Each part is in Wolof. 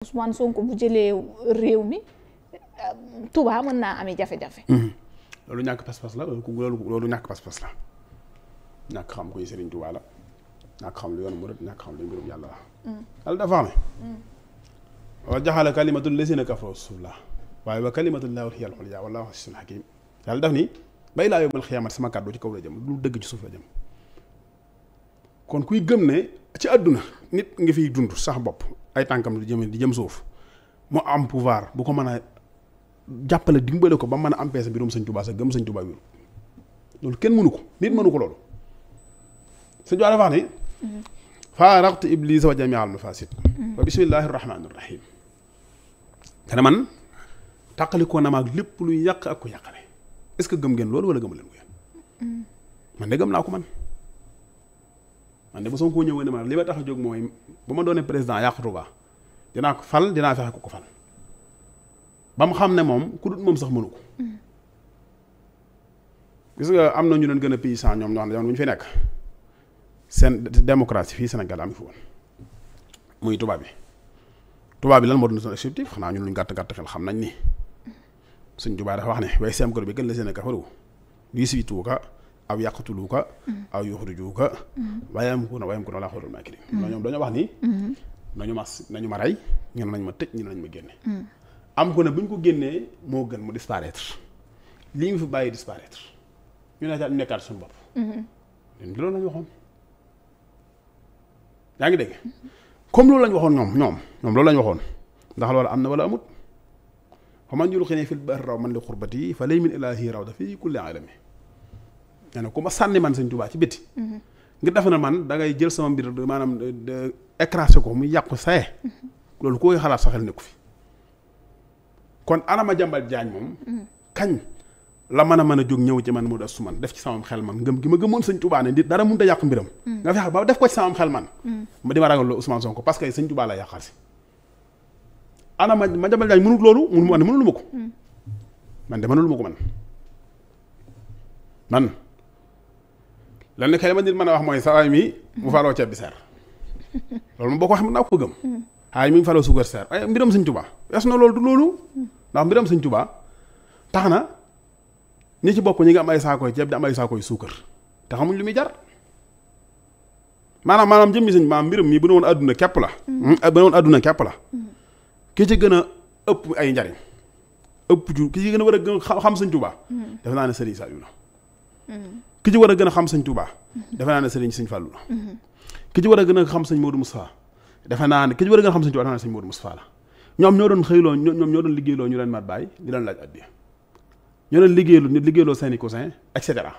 Ousmane Sonko bu jëlee réew mi Touba mën naa ami jafe-jafe. loolu ñàkk pas-pas la loolu ñàkk pas-pas la ñàkk xam koy Serigne Touba la ñàkk xam lu yoon murid ñàkk xam lu mbirum yàlla la. yàlla dafa wax ne. wa jaxala kalimatul lazina kafaru sufla waaye wa kalimatullahi hiya al-ulya wallahu azizun hakim yàlla daf ni bay laa yawmal xiyaamati sama kàddu ci kaw la jëm lu dëgg ci suuf la jëm. kon kuy gëm ne ci àdduna nit nga fiy dund sax bopp ay tànkam di jëm suuf mu am pouvoir bu ko mën a jàppale dimbale ko ba mën a empêcher mbirum Sëñ Tuubaa sa gëm Sëñ Tuubaa wéru loolu kenn mënu ko nit mënu ko loolu. Sëñ Tuubaa dafa wax ne faaraqtu iblisa wa jamial mafasid wa bismillahi rahmani rahim te man tàqalikoo na maag lépp luy yàq ak ku yàqale. est-ce que gëm ngeen loolu wala gëmu leen ko yéen man de gëm naa ko man de ba soo ko ñëwee ne ma li ma tax a jóg mooy ba ma doonee président yàq Touba dinaa ko fal dinaa fexe ko fal ba mu xam ne moom ku dut moom sax mënu ko. gis nga am na ñu leen gën a puissant ñoom ñoo xam ne jamono bu ñu fi nekk seen démocratie fii Sénégal am fi woon muy tubaab bi lan moo doon seen objectif xanaa ñun luñ gàtt xel xam nañ ni Sëñ Tuubaa dafa wax ne way seem ko bi gën la seen kafaru yusiituuka aw yaqtuluuka aw yuxrijuuka wayamkuruuna wallaahu xayrul maakiriin ñoom dañoo wax ni nañu ma rey ñu ne nañ ma tëj ñu ne nañ ma génne am ko ne bu ñu ko génnee moo gën mu disparaître lii mu fi bàyyi disparaître ñu nekkaat suñu bopp loolu lañu waxoon yaa ngi dégg comme loolu lañ waxoon ñoom loolu lañ waxoon ndax loolu am na wala amut fa man yulqini fil bahri raw man li xurbati fa lay min ilaahi rawda fii kulli alami nee na ku ma sànni man Sëñ Tuubaa ci bitti ngir defe na man da ngay jël sama mbir maanaam écrasé ko muy yàqu saye loolu koy xalaat sa xel nekku fi kon Anama Jambal Jaañ moom kañ la mën a jóg ñëw ci man mu des su man def ci sama xel man ngëm gi ma gëmoon Sëñ Tuubaa ne dara mënut a yàq mbiram nga fexe ba def ko ci sama xel man ma di ma ragal Ousmane Sonko parce que Sëñ Tuubaa la yàqal si Anama Jambal Jaañ mënut loolu mënulu ma ko man de mënulu ma ko man lan kay ma nit mën a wax mooy sawaay mi mu faloo ceeb bi seer loolu moom boo ko waxee mën naa ko gëm xaay mi ngi faloo suukar seer ay mbiram Sëñ Tuubaa wees na loolu du loolu ndax mbiram Sëñ Tuubaa tax na ñi ci bopp ñi ngi am ay saakoy ceeb di am ay saakoy suukar te xamuñ lu muy jar maanaam jëmmi sëñ maanaam mbiram mi bu ne woon adduna képp la bu ne woon adduna képp la ki ci gën a ëpp ay njariñ ki ci gën a war a gën a xam Sëñ Tuubaa defe naa ne Sëriñ Saliou la ki ci war a gën a xam Sëñ Tuubaa defe naa ne Sëñ Fallu la ki ci war a gën a xam Sëñ Modou Moustapha defe naa ne ki ci war a gën a xam Sëñ Tuubaa defe naa ne Sëñ Modou Moustapha la ñoom ñoo doon xëyloo ñoom ñoo doon liggéeyloo ñu leen mat bàyyi di leen laaj addiya ñoo doon liggéeyloo seeni cousin et cetera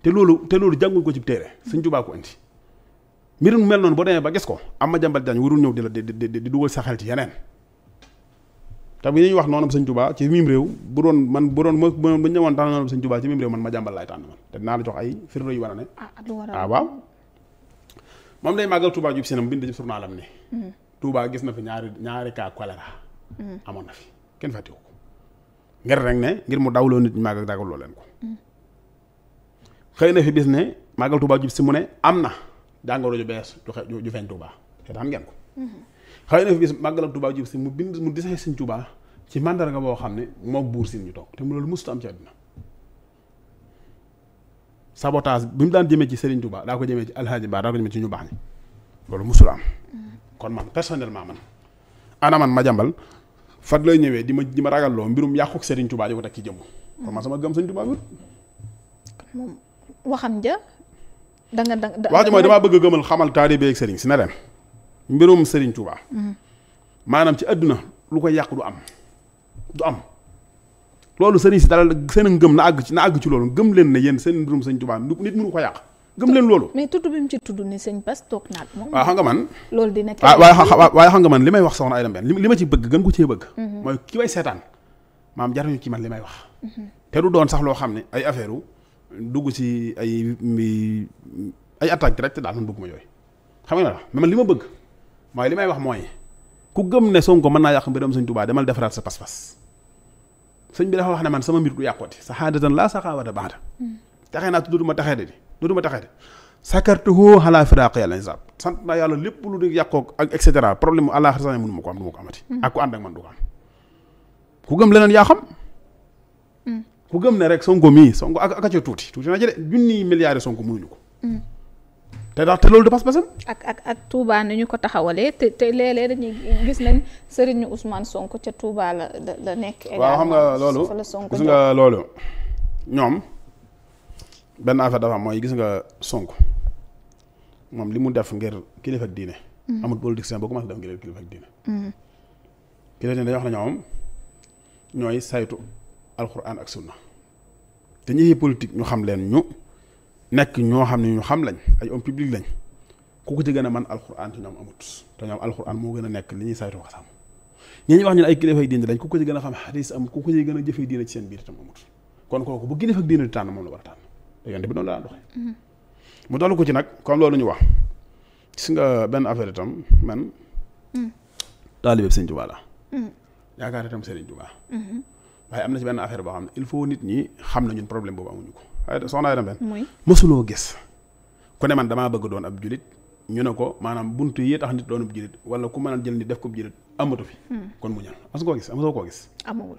te loolu jàngul ko ci téere Sëñ Tuubaa ko indi mbir mu mel noonu boo demee ba gis ko Anama Jambal Jaañ warul ñëw di dugal sa xel ci yeneen te bi ñuy wax noonu Sëñ Tuubaa ci mim réew bu ñu ñëwoon tànn noonu Sëñ Tuubaa ci mim réew man ma jàmbal laay tànn man te dinaa la jox ay firnde yu wane ne waaw moom day màggal Touba jub sinam bind ci journalam ni Touba gis na fi ñaari cas choléra amoon na fi kenn fàttewu ko ngir rek ne ngir mu dawloo nit ñi màgg ak dagaloo leen ko xëy na fi bis ne màggal Touba jub si mu ne am na jàngoro ju bees ju feeñ Touba te xam ngeen ko xëy na fi bis màggal Touba jub si mu disee Sëñ Tuubaa ci mandarga boo xam ne mook buur siin ñu toog te mu loolu mësut am ci àdduna sabotage bi mu daan jëmee ci Serigne Touba daa ko jëmee ci Alhaaji Ba daa ko jëmee ci ñu baax ñi loolu mësul am kon man personnellement man ma jàmbal fat lay ñëwee di ma ragalloo mbirum yàquk Serigne Touba di ko teg ci jëmm kon man sama gëm Sëñ Touba wut moom waxam ja wax ji mooy damaa bëgg a gëmal xamal taalibe ak Serigne si ne leen mbirum Serigne Touba maanaam ci àdduna lu ko yàq du am loolu Serigne si dalal seen ngëm na àgg ci loolu gëm leen ne yéen seen mbirum Sëñ Touba nit mënu ko yàq gëm leen loolu. mais tudd bi mu ci tudd ni sëñ Bass toog naat moom. waaw xam nga man. loolu dina waaye xam nga man li may wax soxna Aïda Mbène li ma ci bëgg gën ko cee bëgg. mooy ki may seetaan maam jaruñu ci man li may wax. te du doon sax loo xam ne ay affaire dugg ci ay attaque direct daal man bëgguma yooyu xam nga man li ma bëgg mooy li may wax mooy ku gëm ne Sonko mën naa yàq mbiram Sëñ Tuubaa demal defaraat sa pas-pas sëñ bi dafa wax ne man sama mbir du yàqooti saxaadatan laa saxaawata baada taxee naa dootuma taxee de sakartuhu ala firaqi al hisab sant naa yàlla lépp lu di yàqoo ak et cetera problème àllaaxira sax mënu ma ko am du ma ko amati. ak ku ànd ak man du ko am. ku gëm leneen yaa xam. ku gëm ne rek Sonko mii Sonko ak ca tuuti na jële junniy milliards Sonko mënuñu ko. te loolu de pas-pasam. ak Touba ni ñu ko taxawalee te léeg-léeg dañuy gis nañ Serigne Ousmane Sonko ca Touba la nekk. waaw xam nga loolu gis nga loolu ñoom benn affaire dafa am mooy gis nga Sonko moom li mu def ngir kilifa ak diine. amul politicien boo commencé def ngir kilifa ak diine. kilifa dañuy wax ne ñoom ñooy saytu alxuraan ak sunna te ñi politique ñu xam leen ñu. nekk ñoo xam ne ñu xam lañ ay homme public lañ ku ko ci gën a man alxuraan te ñoom amut te ñoom alxuraan moo gën a nekk li ñuy saytu ko sàmm ñi wax ñu ne ay kilifa ak diine lañ ku ko ci gën a xam xadis amut ku ko ci gën a jëfee diine ci seen biir itam amut kon kooku bu kilifa ak diine di tànn moom la war a tànn te yonte bi noonu la daan doxee mu dolli ko ci nag comme loolu ñu wax gis nga benn affaire itam man taalibe Sëriñ Tuubaa la yaakaar itam Sëriñ Tuubaa waaye am na ci benn affaire boo xam ne il faut nit ñi xam na ñun problème boobu amuñu ko waaye soxna ay dem benn mësuloo gis ku ne man damaa bëgg doon ab julit ñu ne ko maanaam buntu yi tax nit doon ab julit wala ku mën a jël nit def ko ab julit amatu fi kon mu ñal asu koo gis amasoo koo gis amul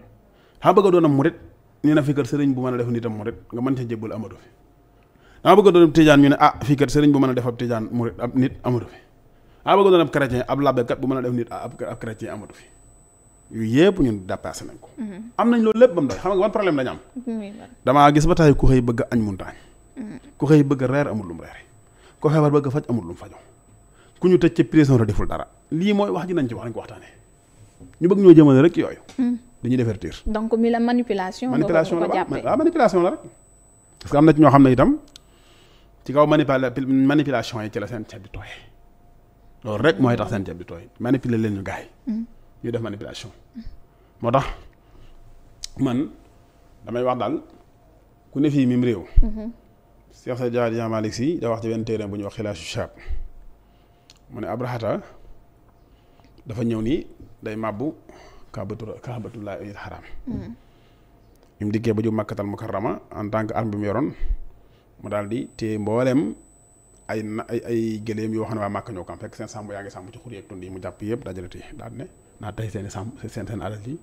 dama bëgg doon am murit ñu ne fii kat sëriñ bu mën a def nitam murit nga mën ca jébbal amatu fi dama bëgg doon ab tijaan ñu ne fii kat sëriñ bu mën a def ab tijaan murit ab nit amatu fi dama bëgg doon ab chrétien ab labbekat bu mën a def nit ab chrétien amatu fi yooyu yëpp ñun dépassé nañ ko. am nañ loolu lépp ba mu doy xam nga ban problème lañ am. damaa gis ba tey ku xëy bëgg añ mun taañ. ku xëy bëgg reer amul lu mu reere ku feebar bëgg faj amul lu mu fajoo ku ñu tëj ci prison la deful dara lii mooy wax ji nañ ci wax nañ ko waxtaanee ñu bëgg ñoo jëmale rek yooyu. dañuy divertir. donc mi la manipulation. manipulation la waaw manipulation la rek. parce que am na ci ñoo xam ne itam ci kaw manipulation yi ci la seen ceeb di tooy loolu rek mooy tax seen ceeb di tooy manipuler leen ñu gaay ñu def manipulation moo tax man damay wax daal ku ne fii mim réew Cheikh Sa Diagne Malick Sy da wax ci benn téere bu ñuy wax Xilaasu Shaab mu ne Abrahata dafa ñëw nii day màbbu kaabatullaahi al haram bi mu dikkee ba ju Makkatal Mukarrama en tant que arme bi mu yoroon mu daal di téye mbooleem ay gëléem yoo xam ne waa Màkka ñoo ko am fekk seen sàmm yaa ngi sàmm ci xur yeeg tund yi mu jàpp yëpp dajale téye daal ne naa tey seen sàmm seen alal yi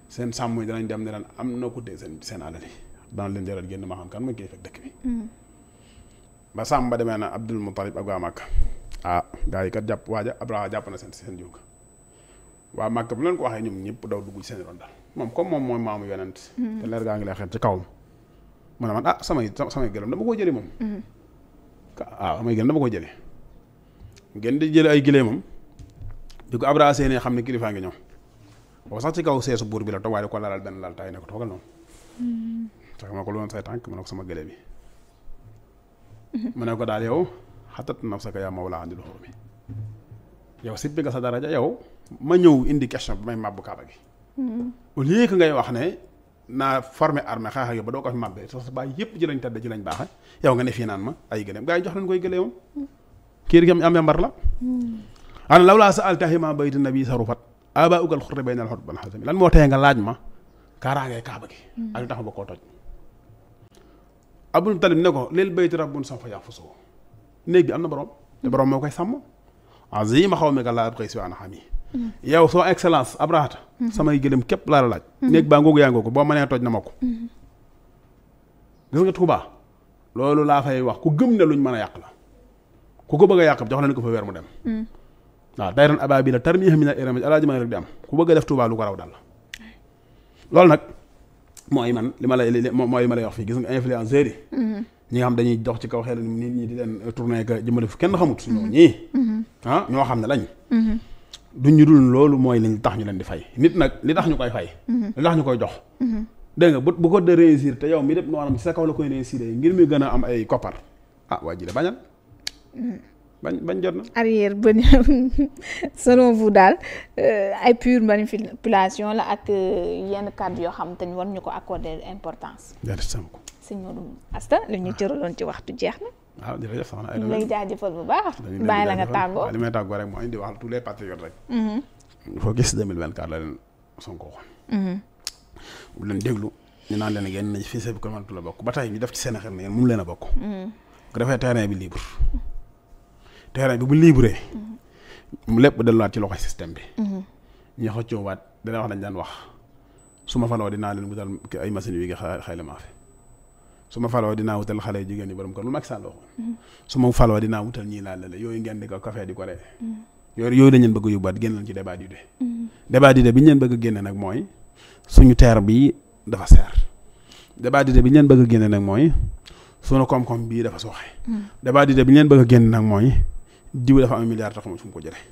seen sàmm yi danañ dem ne leen am na ko tey seen alal yi dana leen jaral génn ma xam kan mooy kii fekk dëkk bi ba sàmm ba demee na Abdul Muttalib ak waa Màkka gars yi kat jàpp waaja Abraha jàpp na seen jóg waa Màkka bu leen ko waxee ñoom ñëpp daw dugg ci seen ron dal moom comme moom mooy maamu yonent te leer gaa ngi lay xeet ci kawam mu ne man samay gëlëm dama koo jëli moom samay gëlëm dama koo jëli ngeen di jële ay gileemam di ko Abraha seenee xam ne kilifaa ngi ñëw boo sax ci kaw seesu buur bi la toog waaye di ko lalal benn lal taay ne ko toogal noonu sax ma ko lu woon say tànk ma ne ko sama gëlee bi mu ne ko daal yow xatat nafsaka yaa mawlaa andil xurumi yow sippi nga sa daraja yow ma ñëw indi question bi may màbbu kaaba gi au lieu que ngay wax ne naa formé armée xaax ak yow ba doo ko fi màbbee sa baay yëpp ci lañ tedd ci lañ baaxe yow nga ne fii naan ma ay gëléem gaa yi jox leen koy gëléemam kii rek am yambar la ana law laa sa altahima bayti nabi sarufat aba ugal xurte bay nal xot ban xasami lan moo teye nga laaj ma kaaraangee kaaba gi ak li tax ba koo toj Abdul Talib ne ko leel bayti rabbun sam fa yafu soo néeg bi am na borom te borom moo koy sàmm azima xaw mi ka laa xëy si waana xam yi yow soo excellence Abrahata samay gëlëm képp laa la laaj néeg baa ngoogu yaa ngoogu boo mënee toj na ma ko gis nga Tuubaa loolu laa fay wax ku gëm ne luñ mën a yàq la ku ko bëgg a yàq jox leen ko fa weer mu dem waaw day ran abaa bi la tarmiha min al irami alaaji ma rek di am ku bëgg a def Tuubaa lu ko raw dal loolu nag mooy man li ma lay wax fii gis nga influenceurs yi ñi nga xam dañuy dox ci kaw xel nit ñi di leen tourné que jëmale fu kenn xamut ñoo ñii ñoo xam ne lañ duñ ñu dul loolu mooy li tax ñu leen di fay nit nag li tax ñu koy fay li tax ñu koy jox dégg nga bu ko de réussir te yow mi def noonam ci sa kaw la koy réussir ngir muy gën a am ay koppar waa ji de bañal bañ jot na arrière ba selon vous daal ay pure manipulation la ak yenn kàddu yoo xam te ñu war ñu ko accorder importance ko sëñ Modou Asta li ñu cëraloon ci waxtu jeex na waaw jërëjëf soxna ay lay jaajëfal bu baax bàyyi la nga tàggoo li may tàggoo rek mooy di wax tous les patriotes rek il faut gis 2024 la leen Sonko waxoon bu leen déglu ñu naan leen ngeen nañ fii sa bi ko mënatu la bokk ba tey ñu def ci seen xel ne ngeen mënu leen a bokk ko defee terrain bi libre terrain bi bu libre mu lépp delluwaat ci loxoy système bi ñi xëccoo waat dana wax dañ daan wax su ma faloo dinaa leen wutal ay machines yu xëy la maa fi su ma faloo dinaa wutal xale yu jigéen ñi borom kër lu Macky Sall waxoon su ma faloo dinaa wutal ñii laal la yooyu ngeen di ko café di ko ree yooyu lañ leen bëgg a yóbbuwaat génn leen ci débat d'idées débat d'idées bi ñu leen bëgg a génne nag mooy suñu terre bi dafa seer débat d'idées bi ñu leen bëgg a génne nag mooy suñu koom-koom bii dafa sooxe débat d'idées bi ñu leen bëgg a génne nag mooy diw dafa am milliard te xamul fu mu ko jëlee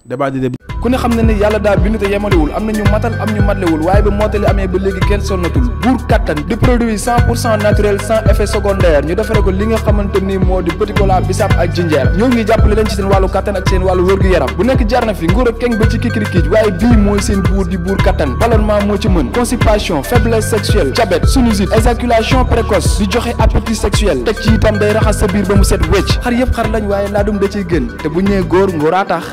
débat d'idées bi ku ne xam na ni yàlla daal bindu te yemalewul am na ñu matal am ñu matlewul waaye ba mottali amee ba léegi kenn sonnatul buur kattan di produit 100% naturel sans effet secondaire ñu defare ko li nga xamante ni moo di petit cola bisaab ak jinjeer ñoo ngi jàppale leen ci seen wàllu kattan ak seen wàllu wërgu-yaram bu nekk jar na fi nguur ak keng ba ci kikirikiij waaye bii mooy seen buur di buur kattan ballonnement moo ci mën constipation faiblesse sexuelle diabète sinusite éjaculation précoce di joxe appétit sexuel teg ci itam day raxas sa biir ba mu set wecc xar yëpp xar lañ waaye laadum da ciy gën te bu ñëwee góor ngóoraa tax